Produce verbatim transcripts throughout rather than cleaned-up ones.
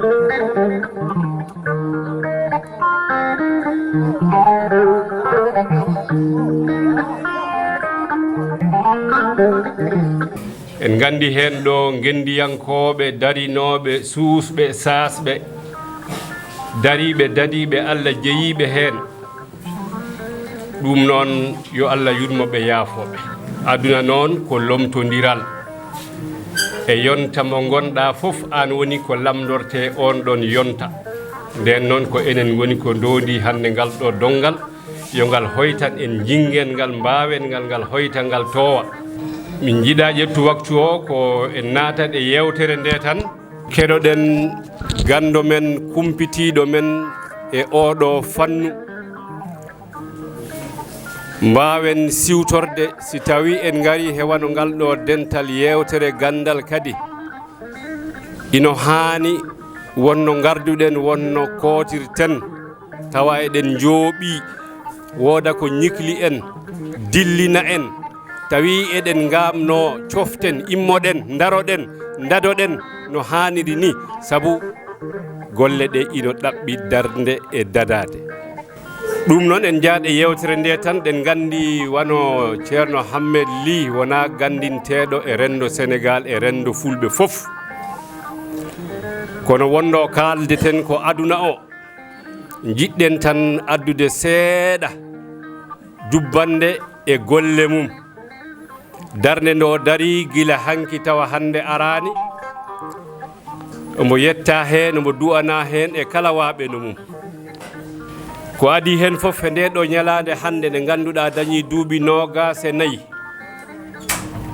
En nganndi heen ɗo ngenndiyankooɓe, darinooɓe, suusɓe, saasɓe, dariiɓe, dadiiɓe, Allah jeyiiɓe heen. Ɗum noon, yo Allah yurmo ɓe, yaafo ɓe. Aduna noon ko lomtondiral. E yonta mo ngonɗaa fof, aan woni ko lamndortee oon ɗoon yonta. Ndeen noon, ko enen ngoni ko ndoondi hannde ngal ɗo donngal. Yo ngal hoytan en, njingen ngal, mbaawen ngal, ngal hoyta, ngal toowa. Min njiɗaa ƴettu waktu o, ko en naatat e yeewtere nde tan. Keɗoɗen ganndo men, kumpitiiɗo men e oo ɗo fannu. Mbaawen siwtorde, si tawii en ngarii he wano ngal ɗo dental yeewtere ganndal kadi. Ino haani wonno ngarduɗen, wonno kootirten, tawa eɗen njooɓii, wooda ko ñikli en, dillina en, tawi eɗen ngaamnoo, coften, immoɗen, ndaroɗen, ndadoɗen no haaniri ni, sabu golle ɗe ino ɗaɓɓi darnde e dadaade. Ɗum noon, en njahat e yeewtere nde tan, ɗen nganndi wano Ceerno Hammet Lih wonaa ganndinteeɗo e renndo Senegaal e renndo Fulɓe fof. Kono wonno kaaldeten ko aduna o, njiɗɗen tan addude seeɗa jubbannde e golle mum. Darnde nde o darii gila hanki tawa hannde araani. Omo yetta heen, omo du'anaa heen e kala waaɓe no mum. Ko adii heen fof, he ndee ɗo ñalaande hannde nde ngannduɗaa dañii duuɓi noogaas e nayi,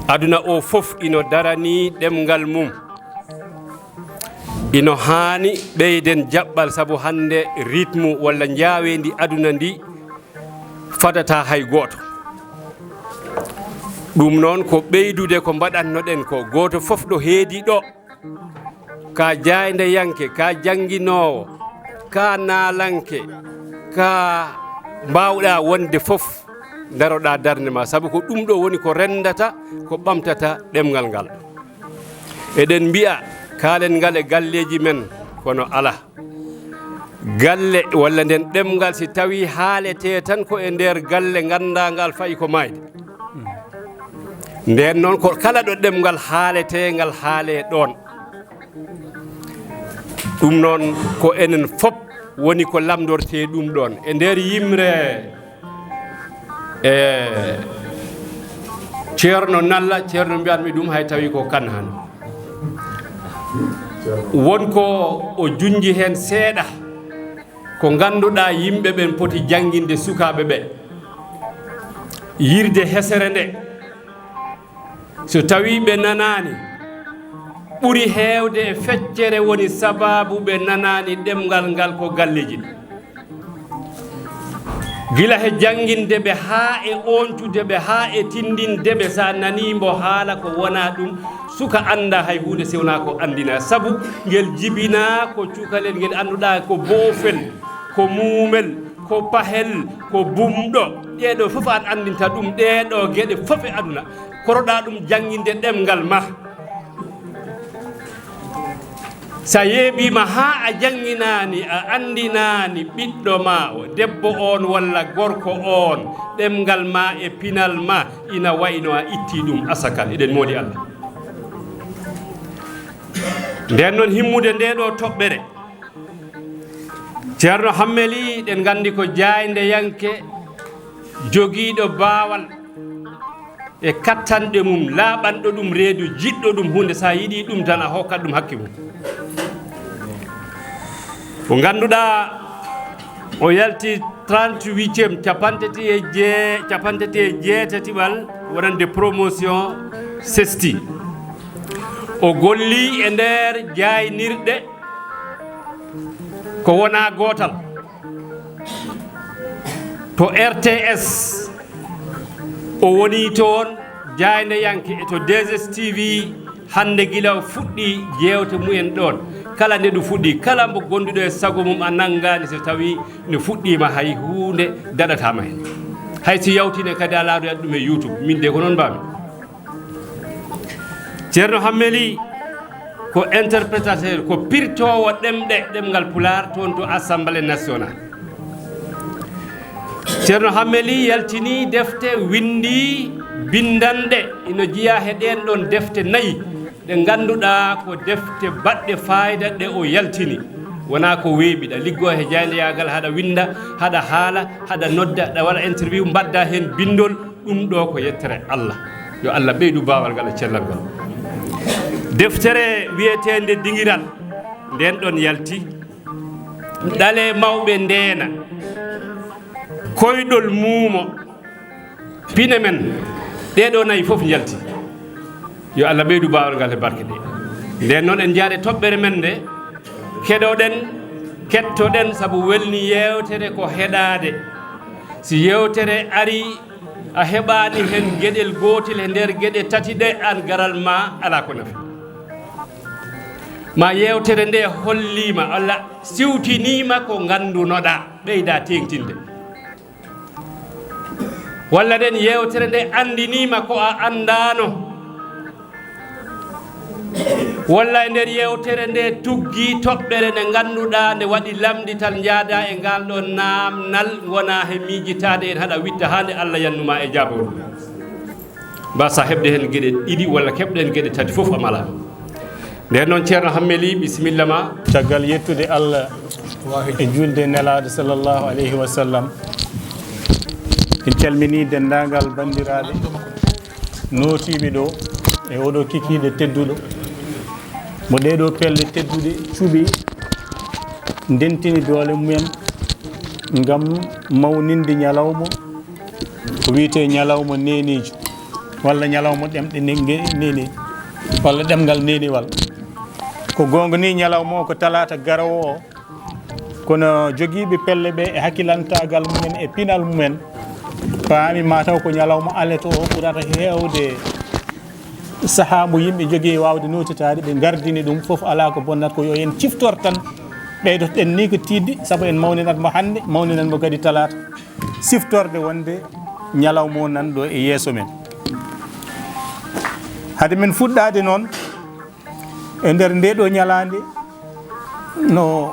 aduna o fof ino daranii ɗemngal mum. Ino haani ɓeyden jaɓɓal, sabu hannde rythme walla njaaweendi aduna ndi fadataa hay gooto. Ɗum noon ko ɓeydude ko mbaɗatnoɗen ko, gooto fof ɗo heedi ɗo, ka jaayndeyanke, ka jannginoowo, ka naalanke, ka mbaawɗaa wonde fof, ndaroɗaa darnde ma, sabu ko ɗum ɗo woni ko renndata, ko ɓamtata ɗemngal ngal. Eɗen mbiya, kaalen ngal e galleeji men, kono alaa. Galle walla nden ɗemngal, si tawii haaletee tan ko e nder galle, nganndaa ngal fayi ko maayde. Ndeen noon, ko kala ɗo ɗemngal haaletee, ngal haalee ɗoon. Ɗum noon, ko enen fof woni ko lamndortee ɗum ɗoon. E nder yimre, e Ceerno Nalla, Ceerno mbiyatmi ɗum, hay tawi ko kan han. Won ko o junnji heen seeɗa, ko ngannduɗaa yimɓe ɓen poti jannginde sukaaɓe ɓe. Yirde hesere nde, so tawii ɓe nanaani, ɓuri heewde e feccere woni sabaabu ɓe nanaani ɗemngal ngal ko galleeji ɗi. Gila he jannginde ɓe haa e ooñtude ɓe, haa e tinndinde ɓe, so a nanii mbo haala ko wonaa ɗum, suka anndaa hay huunde si wonaa ko anndinaa. Sabu ngel jibinaa ko cukalel ngel annduɗaa ko boofel, ko muumel, ko pahel, ko bumɗo. Ɗee ɗoo fof aan anndinta ɗum, ɗee ɗoo geɗe fof e aduna. Koroɗaa ɗum jannginde ɗemngal ma. So a yeebiima haa a jannginaani, a anndinaani ɓiɗɗo ma o, debbo oon walla gorko oon, ɗemngal ma e pinal ma ina wayi no a ittii ɗum asakal. Eɗen mooli Allah. Ndeen noon, himmude ndee ɗoo toɓɓere, Ceerno Hammeli, eɗen nganndi ko jaayndeyanke jogiiɗo baawal e kattanɗe mum, laaɓanɗo ɗum reedu, jiɗɗo ɗum huunde, so a yiɗii ɗum tan, a hokkat ɗum hakke mum. Mo ngannduɗaa, o yalti trente-huitième, cappanɗe tati e jee-, cappanɗe tati e jeetatiɓal wonande promotion sesti. O golli e nder jaaynirɗe ko wonaa gootal. To R T S, o woni toon jaayndeyanke, e to deux S T V, hannde gila o fuɗɗi jeewte mumen ɗoon. Kala nde ɗum fuɗɗi, kala mbo gonduɗo e sago mum a nanngaani so tawii no fuɗɗiima, hay huunde daɗataama heen. Hay so yawtine kadi a laaroyat ɗum e YouTube. Min de ko noon mbaami. Ceerno Hammeli, ko interprétateur, ko pirtoowo ɗemɗe, ɗemngal Pulaar toon to Assemblée nationale. Ceerno Hammeli yaltini defte, winndi binndanɗe, ina jeyaa he ɗeen ɗoon defte nayi, ɗe ngannduɗaa ko defte baɗɗe faayida ɗe o yaltini. Wonaa ko weeɓiɗa, liggoo he jaayndeyagal, haɗa winnda, haɗa haala, haɗa nodda, haɗa waɗa interview, mbaɗda heen binndol. Ɗum ɗo ko yettere Allah. Yo Allah ɓeydu baawal ngal e cellal ngal. Deftere wiyeteende Dingiral, nden ɗon yalti. Ɗale mawɓe ndeena, koyɗol muumo, pine men, ɗee ɗo nayi fof njalti. Yo Allah ɓeydu baawal ngal e barke ɗe. Nden noon en njaade toɓɓere men nde, keɗoɗen, kettoɗen, sabu welni yeewtere ko heɗaade. Si yeewtere ari, a heɓaani heen geɗel gootel e nder geɗe tati ɗe, aan garal ma alaa ko nafi. Ma yeewtere nde holliima, walla siwtiniima ko nganndunoɗaa, ɓeyda teeŋtinde. Walla nden yeewtere nde anndiniima ko a anndaano. Walla e nder yeewtere nde tuggi toɓɓere nde ngannduɗaa nde waɗi lamndital njaada e ngal ɗo naamnal, ngona he miijitaade en haɗa witta haa nde Allah yannuma e jaabawol. Mbasa heɓde heen geɗe ɗiɗi walla keɓɗo heen geɗe tati fof am alaa. Nden noon Ceerno Hammeli, bisimilla ma. Caggal yettude Allah e julde nelaaɗo sallallahu alayhi wa sallam, en calminii denndaangal banndiraaɓe nootiiɓe ɗo e oɗo kikiiɗe tedduɗo, mo ɗee ɗo pelle tedduɗe cuɓi, ndentini doole mumen ngam mawninde ñalawma ko wiyetee ñalawma neeneejo, walla ñalawma ɗemɗe ne-, nge-, neeneeji, walla ɗemngal neeniwal. Ko goonga ni, ñalawma o ko talaata garowo o, kono jogiiɓe pelle ɓe e hakkilantaagal mumen e pinal mumen paami mataw ko ñalawma aleto o ɓurata heewde sahaa mo yimɓe jogii waawde nootitaade, ɓe ngardini ɗum. Fof alaa ko bonnata, ko yo en ciftor tan. Ɓeydoto-ɗen ni ko tiiɗde, sabu en mawninat mo hannde, mawninat mo kadi talaata. Siftorde wonde ñalawma o nan ɗo e yeeso men. Hade men fuɗɗaade noon, e nder nde ɗo ñalaande, no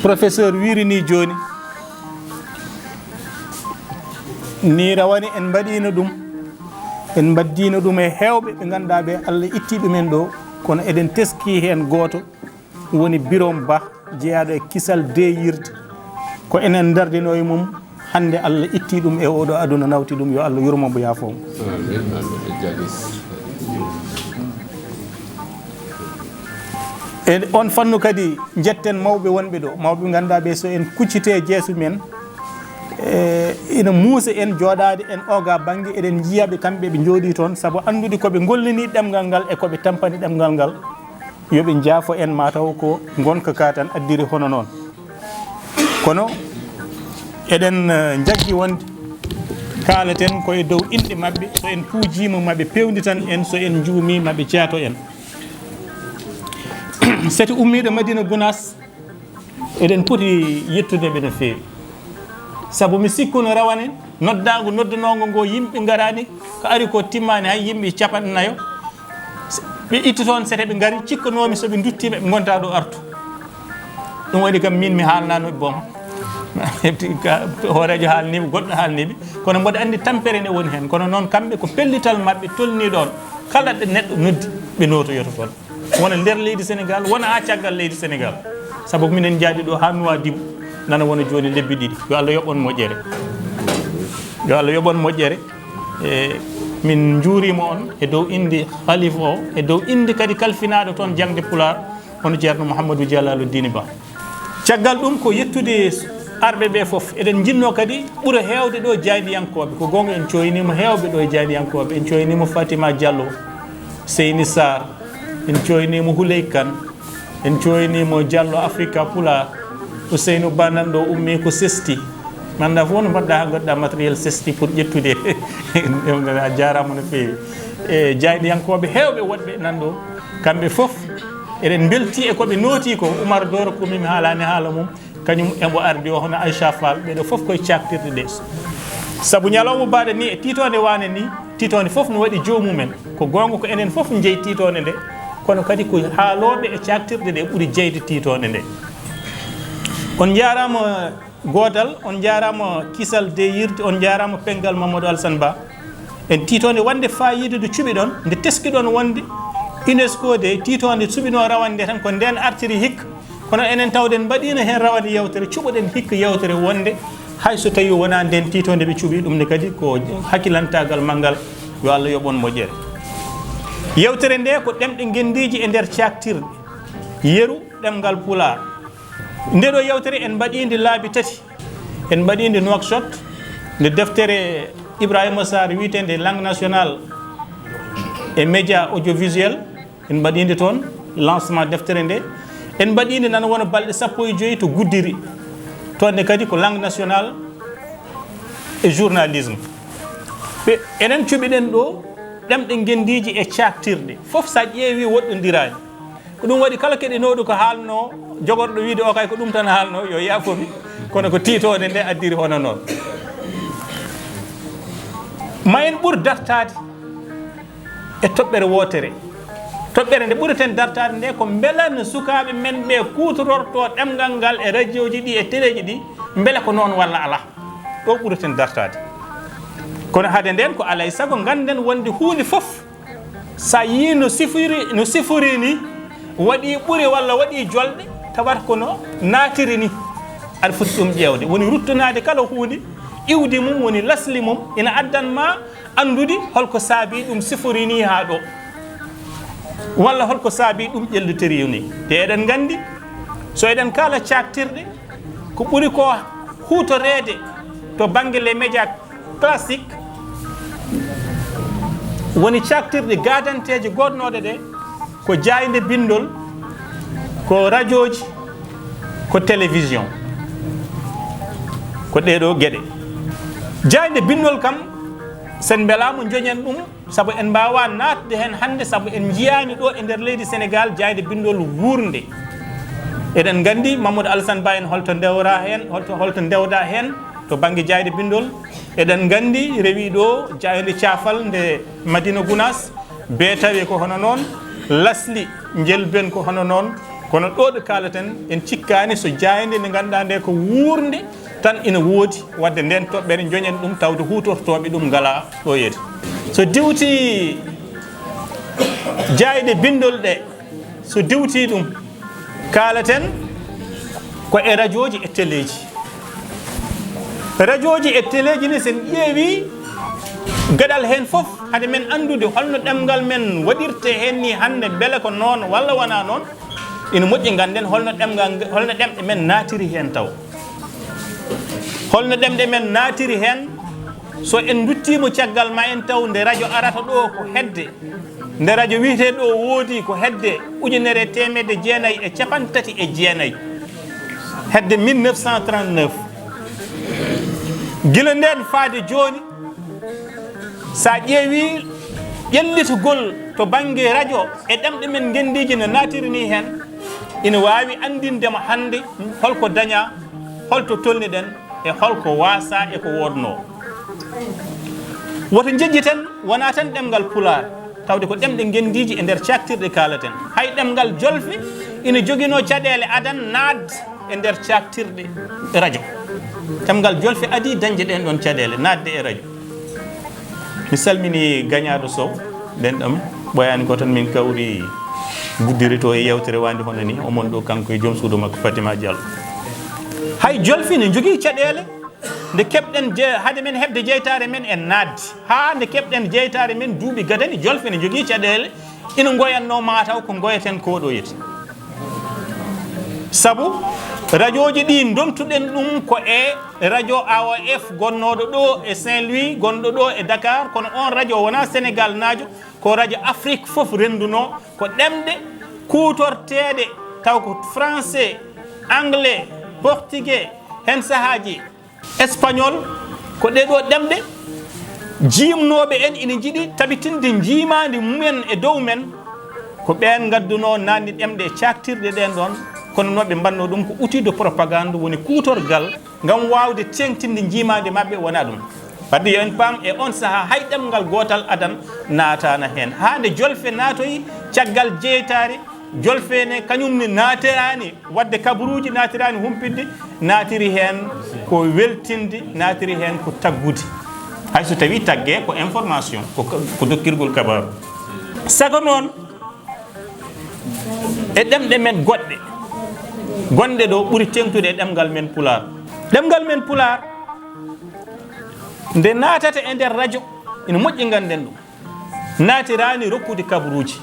professeur wiiri ni jooni, ni rawane en mbaɗiino ɗum, en mbaɗdiino ɗum e heewɓe ɓe ngannduɗaa ɓe Allah itti ɗumen ɗo, kono eɗen teskii heen gooto woni Birom Ba, jeyaaɗo e kisal deeyirde. Ko enen ndardinoo e mum, hannde Allah itti ɗum e oɗo aduna, nawti ɗum, yo Allah yurmo mo, yaafo mo. Amin, amin. E on fannu kadi, njetten mawɓe wonɓe ɗo, mawɓe ngannduɗaa ɓe, so en kuccitee jeeso men, e, ina muusa en jooɗaade en oga bannge, eɗen njiya ɓe kamɓe ɓe njooɗii toon, sabu anndude ko ɓe ngollini ɗemngal ngal e ko ɓe tampani ɗemngal ngal, yo ɓe njaafo en, mataw ko ngonka ka tan addiri hono noon. Kono eɗen, eh, njaggi wonde kaalaten ko e dow inɗe maɓɓe, so en puujiima maɓe peewnitan en, so en njuumii maɓe caato en. Sete ummiiɗo Madina Gunaas, eɗen poti yettude ɓe no feewi. Sabu mi sikkuno rawane, noddaagu noddanoongo ngo yimɓe ngaraani, ko ari ko timmaani hay yimɓe capanɗe nayo. Ɓe itti toon sete, ɓe ngari, cikkanoomi so ɓe nduttii ɓe, ɓe ngonta ɗo artu. Ɗum waɗi kam min mi haalnaano e boom. Hooreejo haalniiɓe, goɗɗo haalniiɓe, kono mboɗo anndi tampere nde woni heen. Kono noon kamɓe ko pellital maɓɓe tolnii ɗoon, kala ɗo neɗɗo noddi, ɓe nootoyoto toon. Wona nder leydi Senegaal, wona haa caggal leydi Senegaal. Sabu ko minen njaaɗi ɗo haa Nuwaadibu, nana wona jooni lebbi ɗiɗi. Yo Allah yoɓ on moƴƴere. Yo Allah yoɓ on moƴƴere. E, min njuuriima on e dow innde Khalifa o, e dow innde kadi kalfinaaɗo toon jaŋde Pulaar, hono Ceerno Mouhamadou Jalaluddini Ba. Caggal ɗum ko yettude arɓe ɓe fof. Eɗen njinnoo kadi ɓura heewde ɗo jaayndiyankooɓe. Ko goonga, en cooyniima heewɓe ɗo e jaayndiyankooɓe. En cooyniima Fatima Diallo, Seyni Sarr, en cooyniima Huley Kan, en cooyniima Diallo Africa Pulaar, Ousseynou Ba nan ɗo ummii ko sesti. Mi anndaa fof no mbaɗɗa haa ngadduɗa matériel sesti pour ƴettude ɗemngal. A jaaraama no feewi. E jaayndiyankooɓe heewɓe woɗɓe nan ɗo, kamɓe fof eɗen mbeltii e ko ɓe nootii ko. Oumar Doro Koumi, mi haalaani haala mum, kañum embo ardi o, hono Aïcha Fall, ɓeɗo fof koye caktirɗe ɗe. Sabu ñalawma baɗa ni e tiitoonde wane ni, tiitoonde fof no waɗi joomumen. Ko goonga ko enen fof njeyi tiitoonde nde, kono kadi ko haalooɓe e caaktirɗe ɗe ɓuri jeyde tiitoonde nde. On njaaraama goodal, on njaaraama kisal deeyirde, on njaaraama penngal Mamadou Alassane Ba. En tiitoonde wonde faayiida nde cuɓiɗon, nde teskiɗon wonde UNESCO de tiitoonde suɓinoo rawande nde tan ko ndeen artiri hikka. Kono enen tawde en mbaɗiino heen rawande yewtere, cuɓoɗen hikka yewtere wonde hay so tawii wonaa ndeen tiitoonde ɓe cuɓi ɗum ne kadi ko hakkilantaagal manngal, yo Allah yoɓ on moƴƴere. Yewtere nde ko ɗemɗe ngenndiiji e nder caaktirɗe, yeru ɗemngal Pulaar. Nde ɗo yewtere en mbaɗiinde laabi tati. En mbaɗiinde Nouakchott, nde deftere Ibrahima Sarr wiyeteende Langue nationale et média audiovisuel. En mbaɗiinde toon lancement deftere nde. En mbaɗiinde nana wona balɗe sappo e joyi to Goudiri. Toon ne kadi ko langue nationale et journalisme. Ɓe, enen cuɓiɗen ɗo ɗemɗe ngenndiiji e caaktirɗe. Fof so a ƴeewi woɗɗondiraani. Ko ɗum waɗi kala keɗinooɗo ko haalnoo, jogorɗo wiide o kay ko ɗum tan haalnoo, yo yaafo mi. Kono ko tiitoonde nde addiri hono noon. Ma en ɓur dartaade e toɓɓere wootere. Toɓɓere nde ɓureten dartaade nde ko mbela no sukaaɓe men ɓe kuutorortoo ɗemngal ngal e radiooji ɗi e teleeji ɗi, mbela ko noon walla alaa. Ɗo ɓureten dartaade. Kono hade ndeen ko alaa e sago ngannden wonde huunde fof, so a yii no sifori, no sifori ni, waɗi ɓure walla waɗi jolɗe, tawata ko no naatiri ni. Aɗa foti ɗum ƴeewde. Woni ruttonaade kala huunde, iwdi mum woni lasli mum, ina addan ma anndude holko saabi ɗum sifori ni haa ɗo. Walla holko saabi ɗum ƴellitiri ni. Te eɗen nganndi, so eɗen kaala caaktirɗe, ko ɓuri ko huutoreede to bannge les médias classiques, woni caaktirɗe gaadanteeje goodnooɗe ɗe, ko jaaynde binndol, ko rajooji, ko télévision, ko ɗee ɗoo geɗe. Jaaynde binndol kam, sen mbelaama njoñen ɗum, sabu en mbaawaa naatde heen hannde, sabu en njiyaani ɗo e nder leydi Senegaal jaaynde binndol wuurnde. Eɗen nganndi Mamadou Alassane Ba en holto ndewra heen, holto, holto ndewda heen to bannge jaaynde binndol. Eɗen nganndi rewi ɗo jaaynde caafal nde Madina Gounass, bee tawi ko hono noon, lasli njëlbeen ko hono noon. Kono ɗo ɗo kaalaten, en cikkaani so jaaynde nde ngannduɗaa nde ko wuurnde tan ina woodi, wadde nden toɓɓere njoñen ɗum tawde huutortooɓe ɗum ngalaa ɗo yeru. So diwti jaayɗe binndol ɗe, so diwti ɗum, kaalaten ko e rajooji e teleeji. Rajooji e teleeji ne, sen ƴeewi gaɗal heen fof, hade men anndude holno ɗemngal men waɗirte heen ni hannde, mbele ko noon walla wonaa noon, ina moƴƴi ngannden holno ɗemngal, holno ɗemɗe men naatiri heen taw. Holno ɗemɗe men naatiri heen? So en nduttiima caggal ma en taw nde rajo arata ɗo ko hedde, nde rajo wiyetee ɗo woodi ko hedde ujunere e teemedde jeenayi e capanɗe tati e jeenayi, hedde mille neuf cent trente-neuf. Gila ndeen faade jooni, so a ƴeewi ƴellitgol to bannge rajo e ɗemɗe men ngenndiije no naatiri ni heen, ina waawi anndinde mo hannde holko dañaa, holto tolniɗen e holko waasaa e ko woodnoo. Woto njejjiten, wonaa tan ɗemngal Pulaar, tawde ko ɗemɗe ngenndiije e nder caaktirɗe kaalaten. Hay ɗemngal jolfe ina joginoo caɗeele adan naatde e nder caaktirɗe rajo. Ɗemngal jolfe adii dañde ɗeen ɗoon caɗeele, naatde e rajo. Mi salmini gañaaɗo Sow, nden ɗam ɓooyaani ko tan min kawri guddiri to e yewtere wande hono ni, omon ɗo kanko e joom suudu makko Fatima Diallo. Hay jolfe ne njogii caɗeele, nde keɓɗen je-, hade men heɓde jeytaare men en naatde. Haa nde keɓɗen jeytaare men duuɓi gadani, jolfe ne njogii caɗeele, ina ngoyanno mataw ko ngoyaten ko ɗo yeti. Sabu rajooji ɗi ndontuɗen ɗum ko e rajo A O F gonnooɗo ɗo e Saint-Louis, gonɗo ɗo e Dakar, kono on rajo wonaa Senegal naajo, ko rajo Afrique fof renndunoo, ko ɗemɗe kuutorteeɗe taw ko français, anglais, portugais, heen sahaaji espagnol, ko ɗee ɗoo ɗemɗe jiimnooɓe en ina njiɗi tabitinde njiimaandi mumen e dow men. Ko ɓeen ngaddunoo naatni ɗemɗe e caaktirɗe ɗeen ɗoon, kono no ɓe mbaɗnoo ɗum ko outil de propagande, woni kuutorgal ngam waawde teeŋtinde njiimaandi maɓɓe, wonaa ɗum. Wadde yo en paam, e on sahaa hay ɗemngal gootal adan naataana heen. Haa nde jolfe naatoyi caggal jeytaare, jolfe ne kañum ne naatiraani waɗde kabaruuji, naatiraani humpitde, naatiri heen ko weltinde, naatiri heen ko taggude. Hay so tawii taggee ko information, ko, ko dokkirgol kabaaru. Sago noon, e ɗemɗe men goɗɗe gonɗe ɗo ɓuri teeŋtude e ɗemngal men Pulaar. Ɗemngal men Pulaar, nde naatata e nder rajo, ina moƴƴi ngannden ɗum, naatiraani rokkude kabaruuji,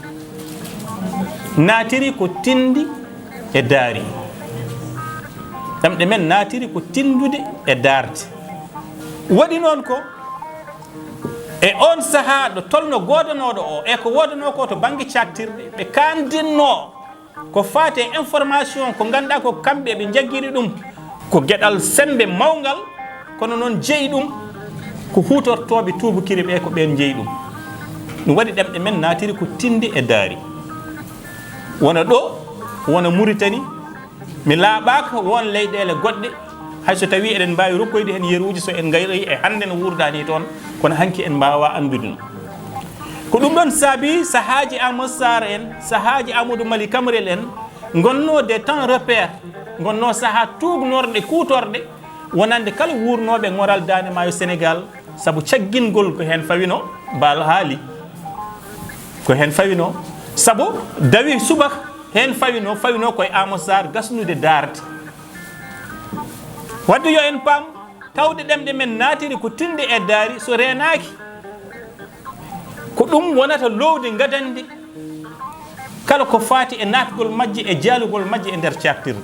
naatiri ko tinndi e daari. Ɗemɗe men naatiri ko tinndude e daarde. Waɗi noon ko e oon sahaa ɗo tolno goodanooɗo o, e ko woodanoo ko to bannge caaktirɗe, ɓe kaandinnoo ko faati e information ko ngannduɗaa ko kamɓe ɓe njaggiri ɗum, ko geɗal semmbe mawngal, kono noon jeyi ɗum ko huutortooɓe tuubakiri ɓe, ko ɓeen njeyi ɗum. Ɗum waɗi ɗemɗe men naatiri ko tinndi e daari. Wona ɗo, wona Muritani, mi laaɓaaka won leyɗeele goɗɗe, hay so tawii eɗen mbaawi rokkoyde heen yeruuji so en ngayroyi e hannde no wuurdaa nii toon, kono hanki en mbaawaa anndude ɗum. Ko ɗum ɗoon saabi sahaaji Amadou Sarr en, sahaaji Amadou Mali Camrel en, ngonnoo des temps repères, ngonnoo sahaa tuugnorɗe, kuutorɗe, wonande kala wuurnooɓe ŋoral Daande Maayo Senegaal, sabu caggingol ko heen fawino, Baal haali, ko heen fawino, sabu dawi subaka heen fawino, fawino koye Amadou Sarr gasnude daarde. Wadde yo en paam, tawde ɗemɗe men naatiri ko tinndi e daari, so reenaaki, ko ɗum wonata loowdi ngadandi kala ko faati e naatgol majje e jaalugol majje e nder caaktirde.